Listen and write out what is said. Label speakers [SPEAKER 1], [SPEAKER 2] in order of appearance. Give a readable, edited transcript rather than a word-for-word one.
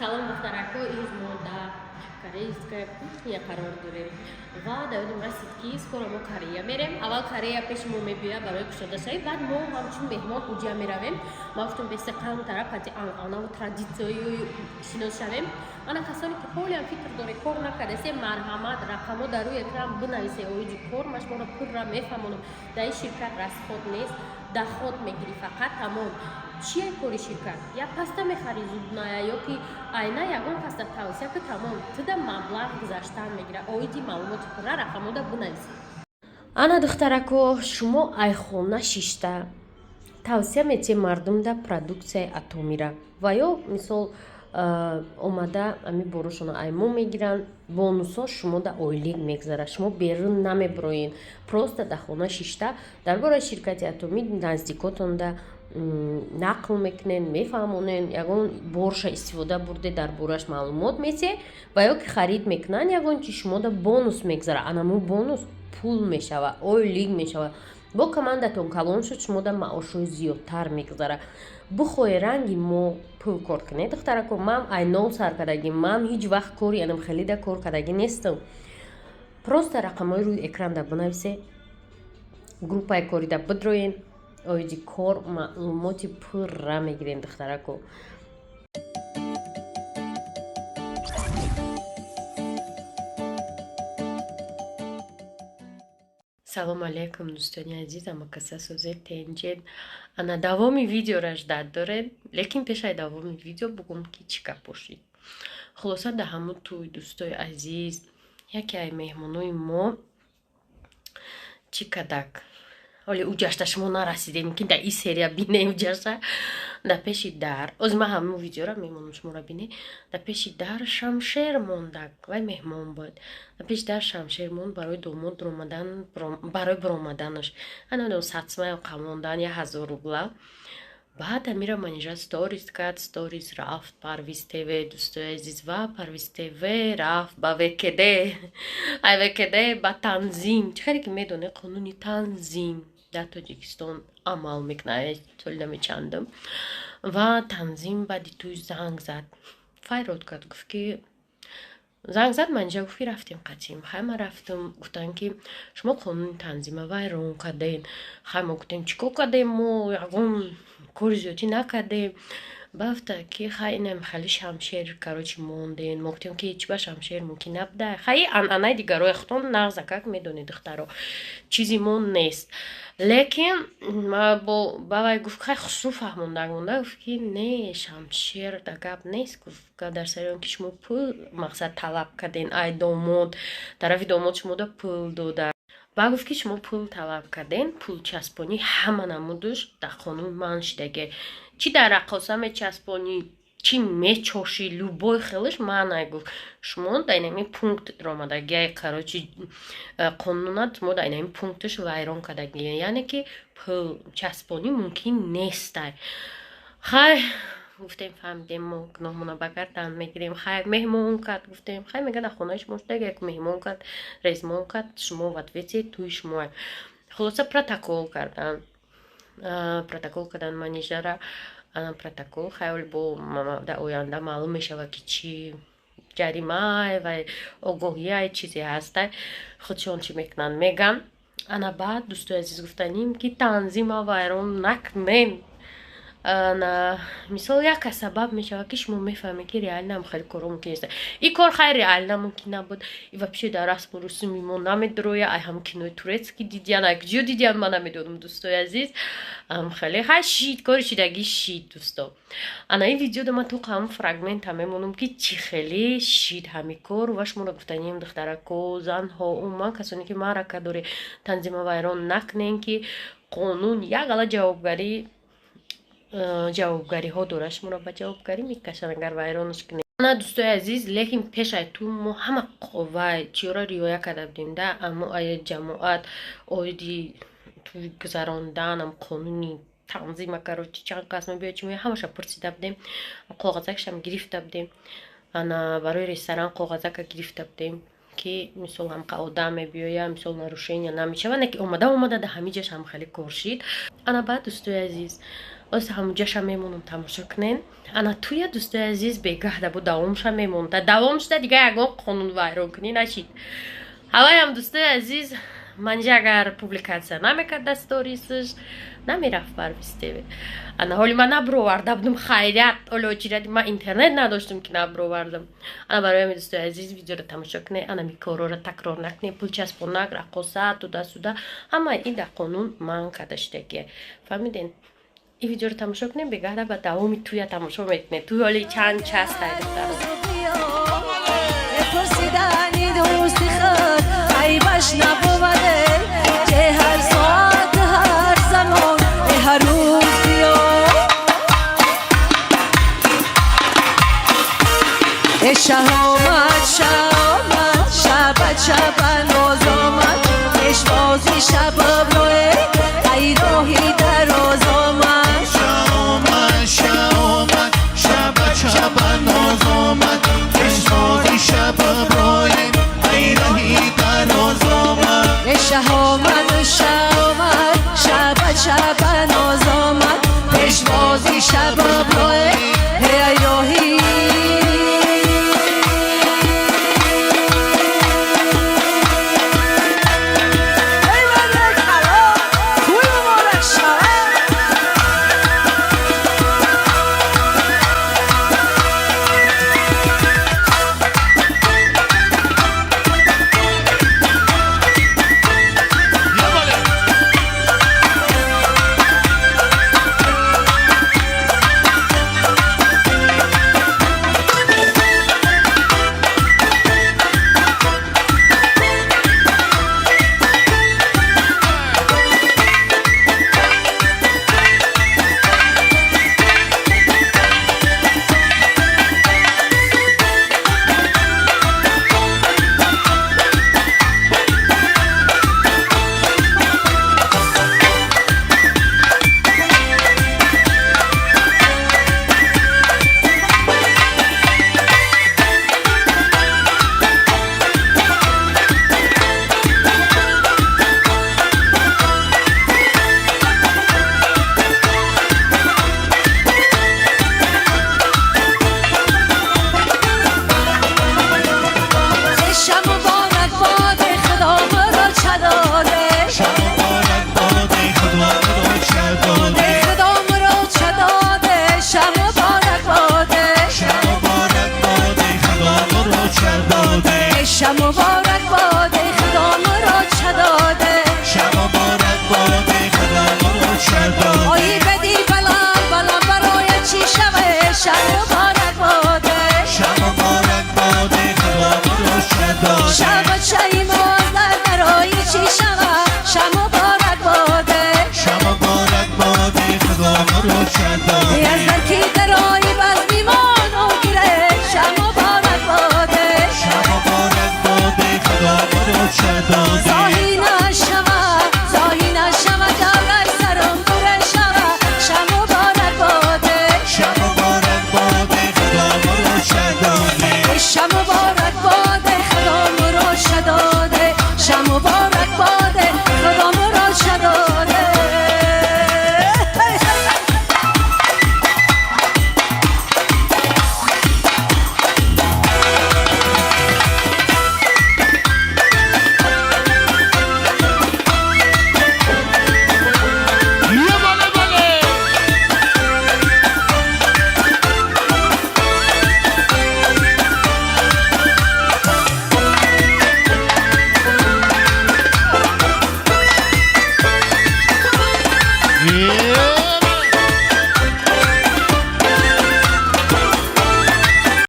[SPEAKER 1] Салом, духтарако. Имрӯз мо дар корейская кухня қарор дорем ва дар ёдам расид, ки скоро мо Корея мерем. Аввал Корея пеши мо мебиёяд барои кушодашавӣ, баъд мо ҳамчун меҳмон уҷа меравем. Ма гуфтам, беста камтара қати анъанаву традитсияи шинос шавем. Ана, касоне ки ҳолиам фикр доре, кор накардасе, марҳамат, рақамҳо дар рӯи экран бинависе. Оиди кор ма шуморо пурра мефаҳмонам. Дар ин ширкат расход нест, доход мегирӣ фақат, тамом. Чие кори ширкат? Як паста мехарӣ, зубная ё ки айна, ягон паста тавсия ки, тамом, туда маблағ гузаштан мегирад. Оиди маълумоти пурра рақамҳода бинависед. Ана, духтарако, шумо айхона шишта тавсия метиҳед мардумда продуксияи Атомира ва ё мисол омада ами борошона аймо мегиранд, бонусҳо шумо да ойлик мегзарад, шумо берун намебироед, просто дар хона шишта дар бораи ширкати Атомӣ наздикотонда нақл мекунед, мефаҳмонед. Ягон борша истифода бурде, дар бораш маълумот месиҳед ва ё ки харид мекунанд ягон чи, шумода бонус мегзарад. Анаму бонус пул мешавад, ойлик мешавад. Бо командатон калон шуд, шумода маошҳои зиёдтар мегузарад. Бихоҳе ранги мо пул кор кунед, духтарако, ман ай нол сар кардагӣ, ман ҳеҷ вақт кори анам хелида кор кардагӣ нестам. Просто рақамҳои рӯи экранда бинависе, группаи корида бидроен, оиди кор маълумоти пурра мегирем, духтарако. Салому алейкум, дӯстони азиз, ҳамакаса созед, тенҷед. Ана, давоми видеора ждать доред, лекин пешаи давоми видео бугум, ки чӣ гап бошид. Хулоса, дар ҳамун тӯй, дӯстои азиз, яке ай меҳмонои мо чӣ кадак. Ҳоле уҷашта шумо нарасидем, ки дар ин серия бинем уҷашта. Дар пеши дар, оз ман ҳамун видеора мемонам, шуморо бине, дар пеши дар шамшер мондак. Вай меҳмон буд, дар пеши дар шамшер монд барои домод ромадан, барои биромаданаш. Ана, сатсмаё қамондан 1000 рубла. Баъд амира Манижа сторис кард, сторис рафт Парвиз ТВ, дӯстои азиз, ва Парвиз ТВ рафт ба ВКД, ай ВКД ба Танзим. Чӣ хеле ки медоне, қонуни Танзим дар Тоҷикистон амал мекунад, соли намечандам. Ва Танзим баъди тӯй занг зад, файрод кард, гуфт ки занг зад. Манижа гуфт, ки рафтем қатим. Хай, ман рафтам, гуфтанд, ки шумо қонуни Танзима вайрон кардем. Хай, мо гуфтем, чӣ кор кардем? Мо ягон кори зиёдӣ накардем. Бафта ки хай, инам хали шамшер, короче, монден. Мо гуфтем, ки чӣ ба шамшер мумкин набуда. Хай, анъанаи дигарои худтон нағзакак медонед, духтаро, чизи мо нест. Лекин бавай гуфт, хай, хусрӯ фаҳмонда монда, гуфт, ки не, шамшер да гап нест. Гуфт, гап дар сари он ки шумо пул, мақсад, талаб карден ай домод, тарафи домод шумода пул дода. Ба гуфт, ки шумо пул талаб карден, пулчаспонӣ ҳама намудуш дар қонун манъ шидаге. Чӣ дар раққоса мечаспонӣ, чӣ мечошӣ, любой хелаш манъ. Гуфт, шумо дар инами пункт ромадагиай, короче, қонунат шумо дар инами пункташ вайрон кардагия, яъне ки пул часпонӣ мумкин нестай. Хай, гуфтем, фаҳмидем, мо гуноҳмона ба гардан мегирем. Хай, меҳмон кард, гуфтем. Хай, мега, дар хонаи шумо шуда, як меҳмон кард, резмон кард, шумо в ответе, тӯи шумо. Хулоса, протокол кардан, протокол кардан Манижара. Ана, протокол хаёл бо дар оянда маълум мешавад, ки чӣ ҷаримай ва огоҳияй чизе ҳастай, худшон чӣ мекунанд, меган. Ана, баъд, дӯстои азиз, гуфтаним, ки танзима вайрон накунем. Ана, мисол, як сабаб мешавад, ки шумо мефаҳмед, ки реально хеле корҳо мумкин нест. И кор, хай, реально мумкин набуд и вообще дар расму русуми мо намедроя. Ай ҳам кинои турецкий дидиян, ай куҷо дидиян, ман намедонам, дӯстои азиз. Хеле хай шид, кори шидаги шид, дӯсто. Ана, ин видеода ман тоқа ҳам фрагмента мемонам, ки чӣ хеле шид ҳами кор. Ва шуморо гуфтанем, духтарако, занҳо, умуман касоне ки маърака доред, танзима вайрон накунем, ки қонун як ала ҷавобгарӣ, ҷавобгариҳо дорад, шуморо ба ҷавобгарӣ мекашанд, агар вайронаш кунед. На, дӯстои азиз, лекин пешай ту мо ҳама вай чиёро риоя карда будем да, аммо ай ҷамоат оиди тӯй гузаронданам қонуни танзима, короче, чанд кас мебиёд, чи ҳамаша пурсида будем, коғазакшам гирифта будем. Ана, барои ресторан коғазака гирифта будем, ки мисол ҳамқа одам мебиёя, мисол, нарушения намешава. Не ки омада омада да ҳамиҷаш ҳам хеле кор шид. Ана, баъд, дӯстои азиз. Оз ҳамуҷаша мемонам, тамошо кунен. Ана туя, дӯстои азиз, бегаҳда бу давомша мемонда. Давом шуда, дига ягон қонун вайронкунӣ нашид. Ҳаваям, дӯстои азиз, Манижа агар публикация намекарда, сторисш намерафт Парвиз ТВ. Ана ҳоли ман набироварда будум, хайрият, оли очиради ман интернет надоштум, ки набировардам. Ана барои ҳамин, дӯстои азиз, видеоро тамошо кунед, ана ми корора такрор накунед. Пулчаспонак, раққоса, туда-сюда, ҳамаи ин дар қонун манъ карда шудагия, фаҳмиден? Ин видеоро тамошо кунед, бегаҳда ба давоми туя тамошо мекунед. Туй ҳоли чанд частай, духтаро.
[SPEAKER 2] Пурсидани дӯсти худ айбаш набуваде, че ҳар соат, ҳар замон, ҳар рӯз биё. Э шаҳомат, шаҳомат, шабат шаба ноз омад, пешвози шабоброе, ай роҳи дароз омад.
[SPEAKER 3] Шаомад, шаомад, шаба шаба ноз омад, пешвози шабоброем, ай раҳи дароз омад.
[SPEAKER 2] Э шаҳомат, шаҳомат, шаба шаба ноз омад, пешвози шабоброе.